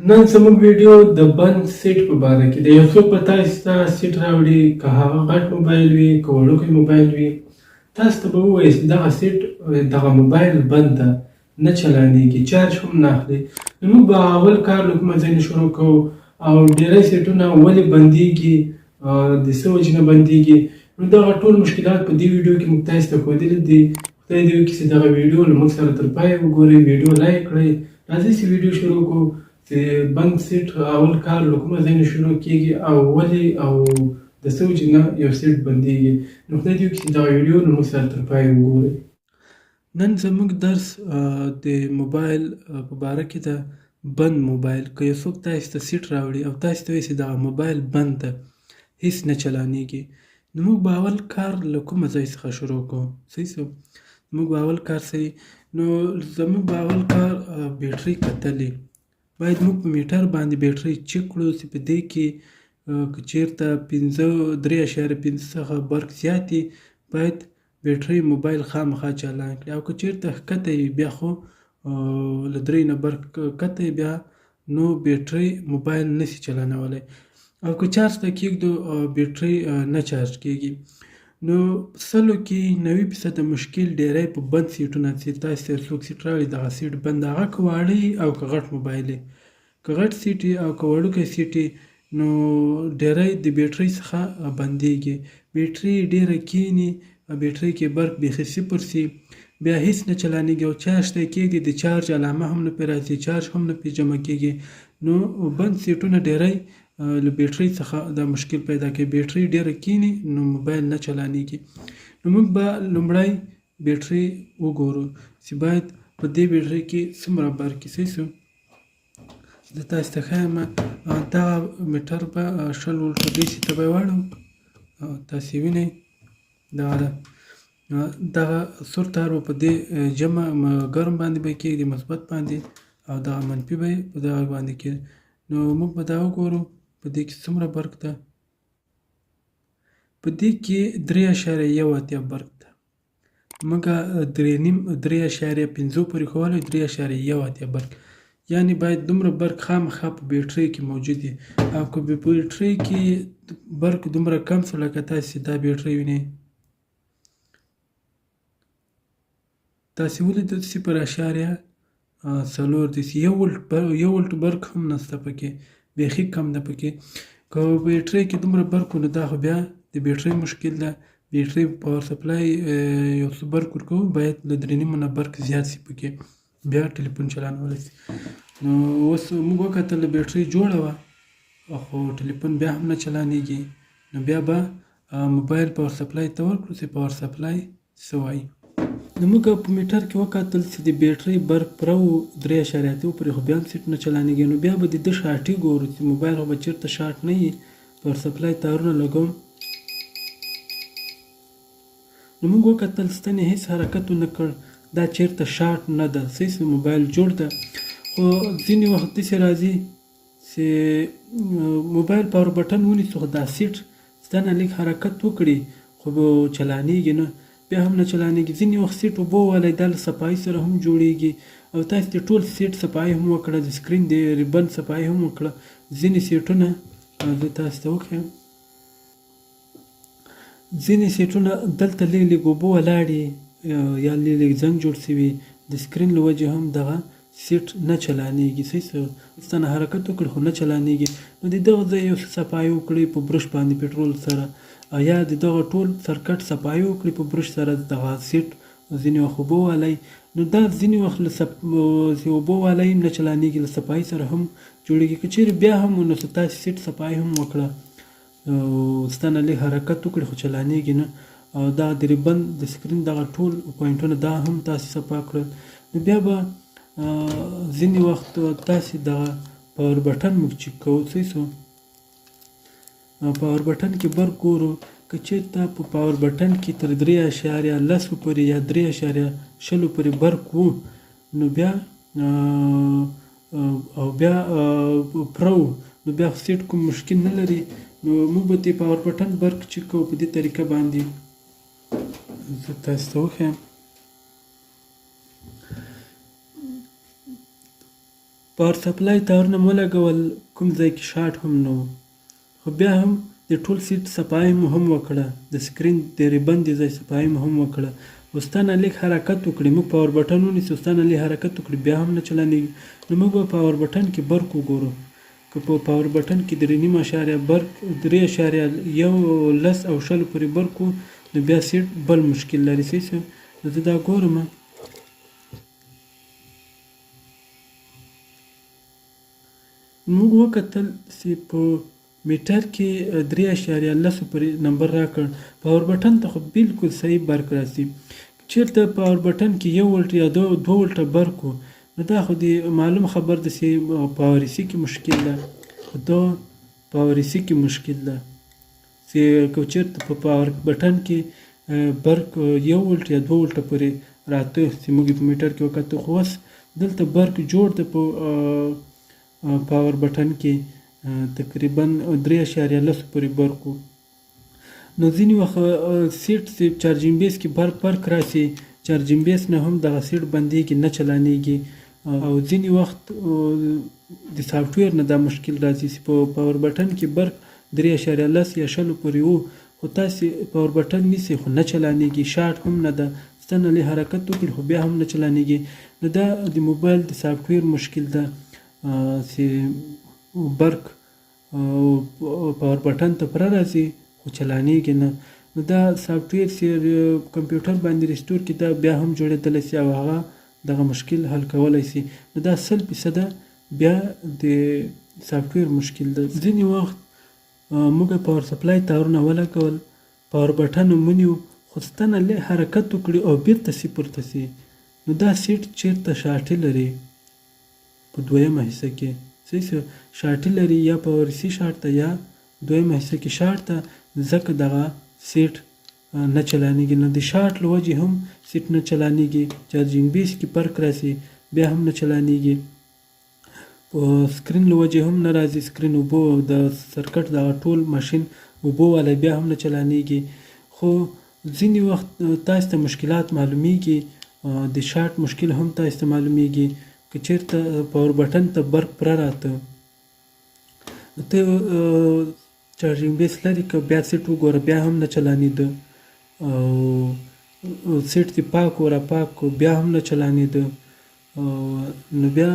نن زموږ ویډیو د بند سیټ په باره کې ده. یو څوک به تاسو ته سیټ راوړي، که هغه غټ موبایل وي که وړوکی موبایل وي، تاسو ته به ووایي چې دغه سیټ دغه موبایل بند ده، نه چلانېږي، چارج هم نه اخلي. نو موږ به اول کار له کومه ځای نه شروع کوو او ډیری سیټونه ولې بندیږي، د څه وجې نه بندیږي، نو دغه ټول مشکلات په دې ویډیو کې موږ تاسو ته ښودلي دي. خدای دې وکړي چې دغه ویډیو له موږ سره تر پایه وګورئ، ویډیو لایک کړئ. راځئ چې ویډیو شروع کړو چې بند سیټ اول کار له کومه ځای نه شروع کیږي او ولې او د څه وجې نه یو سیټ بندیږي. نو خدای دې وکړي چې دغه ویډیو له موږ سره تر پایه وګورئ. نن زموږ درس د موبایل په باره کې ده. بند موبایل، که یو څوک تاسو ته سیټ راوړي او تاسو ته وایي چې دغه موبایل بند ده، هیڅ نه چلانیږي، نو موږ به اول کار له کومه ځای څخه شروع کوو؟ صحیح سو، موږ به اول کار صحیح، نو زموږ به اول کار بیټري کتلې. باید موږ په میټر باندې بیټري چک کړو چې په دې کې که چیرته پنځه 3.5 څخه برق زیات وي، باید بیټري موبایل خامخا چالان کړي، او که چیرته ښکته وي بیا خو له درې نه برق کښته وي بیا نو بیټري موبایل نشي چلانولی، او که چارج ته کېږدو بیټري نه چارج کېږي. نو سلو کې 90% مشکل ډیری په بند سیټونه چې تاسو ته څوک سیټ راوړي دغه سیټ بند، هغه که واړه وي او که غټ موبایل وي، که غټ سیټ وي او که وړوکی سیټ وي، نو ډیری د بیټرۍ څخه بندیږي. بیټري ډیره کیني، بیټرۍ کې برق بیخي صفر سي، بیا هیڅ نه چلانیږي، او چارج ته یې کیږدي د چارج علامه هم نه پرې راځي، چارج هم نه پرې جمع کیږي. نو بند سیټونه ډیری له بیټرۍ څخه دا مشکل پیدا کوي، بیټرۍ ډیره کیني نو موبایل نه چلانیږي. نو موږ به لومړی بیټري وګورو چې باید په دې بیټرۍ کې څومره برق وي. صحیح سو، زه تاسو ته ښایم دغه میټر به 20 ولټه ډي سي ته به یې واړوم، تاسې وینئ دغه ده، دغه سور تار به په دې جمع ګرم باندې به کېږدي مثبت باندې، او دغه منفي به یې په دغه باندې کېږدي. نو موږ به دا وګورو په دې کې څومره برق ده. په دې کې 3.81 برق ده، موږ درې نیم 3.5 پورې ښوولی، 3.81 برق، یعنی باید دومره برق خامخا په بیټرۍ کې موجود وي. او که په بیټرۍ کې برق دومره کم سو لکه تاسې دا بیټرۍ وینئ، تاسې ولیدل 0.4 دی، یو ولټ برق هم نشته پکې، بیخي کم ده پکې. که بیټرۍ کې دومره برق و نو دا خو بیا د بیټرۍ مشکل ده. بیټرۍ پاور سپلای یو څه برق ورکوو، باید له درې نیمو نه برق زیات سي پکې، بیا ټلیفون چلانولی سي. نو اوس موږ وکتل بیټرۍ جوړه وه خو ټلیفون بیا هم نه چلانېږي، نو بیا به موبایل پاور سپلای ته ورکړو چې پاور سپلای څه وایي. نو موږ په میټر کې وکتل چې د بیټرۍ برق پوره و 3.8 پورې، خو بیا هم سیټ نه چلانېږي. نو بیا به د ده شارټي ګورو چې موبایل خو به چېرته شارټ نه وي، پاور سپلای تارونه لګوم. نو موږ وکتل ستنې هیڅ حرکت ونه کړ، دا چېرته شارټ نه ده، صحیح سو موبایل جوړ ده. خو ځینې وخت داسې راځي چې موبایل پاور بټن ونیسو خو دا سیټ ستنه لږ حرکت وکړي خو چلانېږي نه، بیا هم نه چلانېږي. ځینې وخت سیټ اوبو والی دا له صفایي سره هم جوړېږي، او تاسې د ټول سیټ صفایي هم وکړه، د سکرین د ریبن صفایي هم وکړه. ځینې سیټونه زه تاسې ته وښیم، ځینې سیټونه دلته لږ لږ اوبه ولاړې یا لږ لږ زنګ جوړ سوي، د سکرین له وجې هم دغه سیټ نه چلانېږي. صحیح سو، ستنه حرکت وکړي خو نه چلانېږي. نو د دغه ځای یو څه صفایي وکړئ په برش باندې پټرول سره، او یا د دغه ټول سرکټ صفایي وکړئ په برش سره، دغه سیټ ځینې وخت اوبه والی، نو دا ځینې وخت له اوبو والی هم نه چلانېږي، له صفایي سره هم جوړېږي. که چېرې بیا هم ونه سو تاسې سیټ صفایي هم وکړه، ستنه لږ حرکت وکړي خو چلانېږي نه، او دا د ریبن د سکرین دغه ټول پوینټونه دا هم تاسې صفا کړل. نو بیا به ځینې وخت تاسې دغه پاور بټن موږ چک کوو. صحیح سو، پاور بټن کې برق ګورو، که چېرته په پاور بټن کې تر 3.10 پورې یا 3.20 پورې برق وو، نو بیا او بیا پره وو، نو بیا خو سیټ کوم مشکل نه لري. نو موږ به د پاور بټن برق چک کوو په دې طریقه باندې. زه تاسو ته وښیم. پاور سپلای تارونه مو ولګول، کوم ځای کې شارټ هم نه و، خو بیا هم د ټول سیټ صفایي مو هم وکړه، د سکرین د ریبن د ځای صفایي مو هم وکړه، خو ستنه لږ حرکت وکړي، موږ پاور بټن ونیسو، ستنه لږ حرکت وکړي بیا هم نه چلانېږي. نو موږ به پاور بټن کې برق وګورو، که په پاور بټن کې درې نیم اشاریه برق، درې اشاریه یو لس او شلو پورې برق و، نو بیا سیټ بل مشکل لري. صحیح شو؟ نو زه دا ګورم. موږ وکتل چې په میټر کې درې اعشاریه لسو پورې نمبر راکړ، پاور بټن ته خو بالکل صحیح برق راځي. چېرته پاور بټن کې یو ولټ یا دوه ولټه برق و، نو دا خو دې معلوم خبر ده چې پاور ایسي کې مشکل ده. خو دا پاور ایسي کې مشکل ده چې که چېرته په پاور بټن کې برق یو ولټ یا دوه ولټه پورې راته چې موږ یې په میټر کې وکتو، خو اوس دلته برق جوړ ده په پاور بټن کې تقریبا درې اعشاریه لسو پورې برق و. نو ځینې وخت سیټ چې چارجینګ بیس کې برق برق راسي، چارجینګ بیس نه هم دغه سیټ بندیږي، نه چلانیږي. او ځینې وخت د سافټویر نه دا مشکل راځي چې په پاور بټن کې برق درې اعشاریه لس یا شلو پورې و، خو تاسې پاور بټن نیسئ خو نه چلانیږي، شارټ هم نه ده، ستنه لږ حرکت وکړي خو بیا هم نه چلانیږي. نو دا د موبایل د سافټویر مشکل ده چې برق پاور بټن ته پوره راځي خو چلانیږي نه. نو دا سافټویر چې کمپیوټر باندې ریسټور کړي دا بیا هم جوړېدلی شي او هغه دغه مشکل حل کولی شي. نو دا سل فیصده بیا د سافټویر مشکل ده. ځینې وخت موږ پاور سپلای تارونه ولګول، پاور بټن هم ونیو، خو ستنه لږ حرکت وکړي او بیرته صفر ته شي، نو دا سیټ چیرته شارټي لري په دویمه حصه کې. صحیح شو؟ شارټي لري یا پاور سی شارټ ته یا دویمه حصه کې شارټ ته، ځکه دغه سیټ نه چلانیږي. نو د شارټ له وجې هم سیټ نه چلانیږي، چارجینګ بیس کې فرق راسي بیا هم نه چلانیږي، په سکرین له وجې هم نه راځي، سکرین اوبو او د سرکټ دغه ټول ماشین اوبو والی بیا هم نه چلانیږي. خو ځینې وخت تاسو ته مشکلات معلومیږي، د شارټ مشکل هم تاسو ته معلومیږي. که چیرته پاور بټن ته برق پوره راته، ته چارجینګ بیس لرې که بیا سیټ وګوره بیا هم نه چلانیده، او سیټ دې پاک و را پاک کو بیا هم نه چلانیده، نو بیا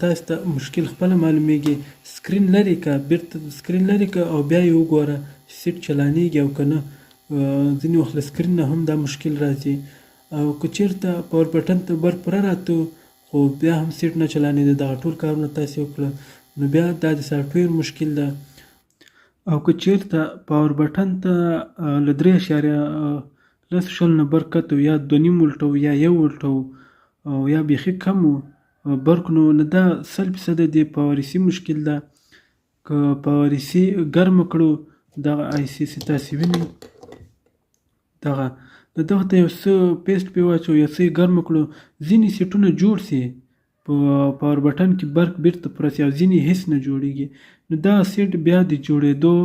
تاسو ته مشکل خپله معلومیږي. سکرین لرې که، بیرته سکرین لرې که او بیا یې وګوره چې سیټ چلانیږي او که نه. ځینې وخت له سکرین نه هم دا مشکل راځي. او که چیرته پاور بټن ته برق پوره راته خو بیا هم سیټ نه چلانېده، دغه ټول کارونه تاسې وکړه، نو بیا دا د سافټویر مشکل ده. او که چیرته پاور بټن ته له درې اعشاریه لس شل نه برق کته و، یا دوه نیم ولټه و یا یو ولټه و او یا بیخي کم و برق، نو دا سل فیصده د پاور ایسي مشکل ده. که پاور ایسي ګرمه کړو دغه آی سي چې تاسې وینئ دغه د دغه ته یو څه پیسټ پې واچو، یو څه یې ګرمه کړو، ځینې سیټونه جوړ سي په پاور بټن کې برق بیرته پوره سي او ځینې هیڅ نه جوړیږي. نو دا سیټ بیا د جوړېدو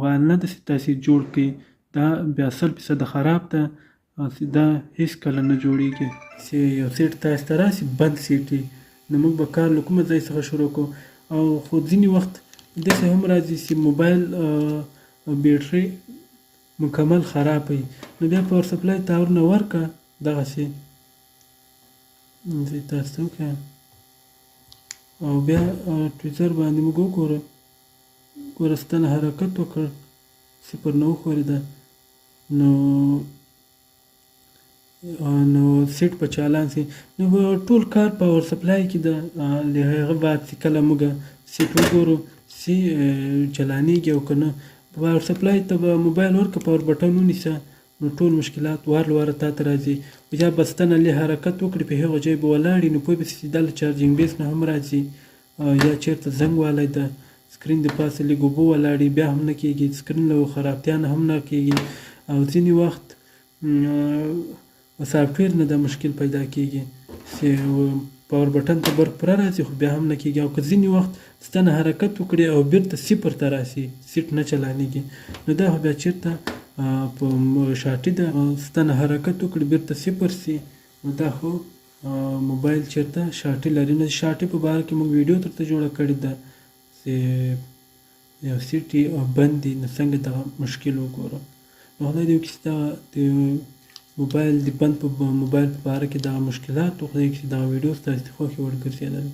وال نه ده چې تاسې جوړ کړئ، دا بیا سل فیصده خراب ده او دا هیڅ کله نه جوړیږي. چې یو سیټ تاسې ته راسي بند سیټ وي، نو موږ به کار له کومه ځای څخه شروع کړو؟ او خو ځینې وخت داسې هم راځي چې موبایل بیټري مکمل خراب وي، نو بیا پاور سپلای تارونه ورکه دغسې زه تاسو ته وښیم او بیا ټویزر باندې موږ وګورو، ګوره ستنه حرکت وکړ، صفر نه وښورېده، نو سیټ په چالان سي. نو ټول کار پاور سپلای کې ده. له هغه بعد چې کله موږ سیټ وګورو چې چلانیږي او که نه، پاور سپلای ته به موبایل ورکړه، پاور بټن ونیسه، نو ټول مشکلات وار له واره تا ته راځي. یا به ستنه لږ حرکت وکړي په هغه ځای به ولاړ، نو پوه به سي چې دا له چارجینګ بیس نه هم راځي، یا چېرته زنګ والی ده، سکرین د پاسه لږ اوبه ولاړې بیا هم نه کېږي، سکرین له خرابتیا نه هم نه کېږي. او ځینې وخت سافټویر نه دا مشکل پیدا کېږي چې پاور بټن ته برق پوره راځي خو بیا هم نه کېږي. او که ځینې وخت ستنه حرکت وکړي او بیرته صفر ته راسي، سیټ نه چلانېږي، نو دا خو بیا چېرته په شارټي ده، ستنه حرکت وکړي بیرته صفر سي، نو دا خو موبایل چېرته شارټي لري. نو د شارټي په باره کې موږ ویډیو درته جوړه کړې ده چې یو سیټ یې بند دي، نو څنګه دغه مشکل وګورو. نو خدای دې وکړي چې دغه د موبایل د بند په موبایل په باره کې دغه مشکلات، خدای دې وکړي چې دغه ویډیو ستاسو د خوښې وړ ګرځېدلې.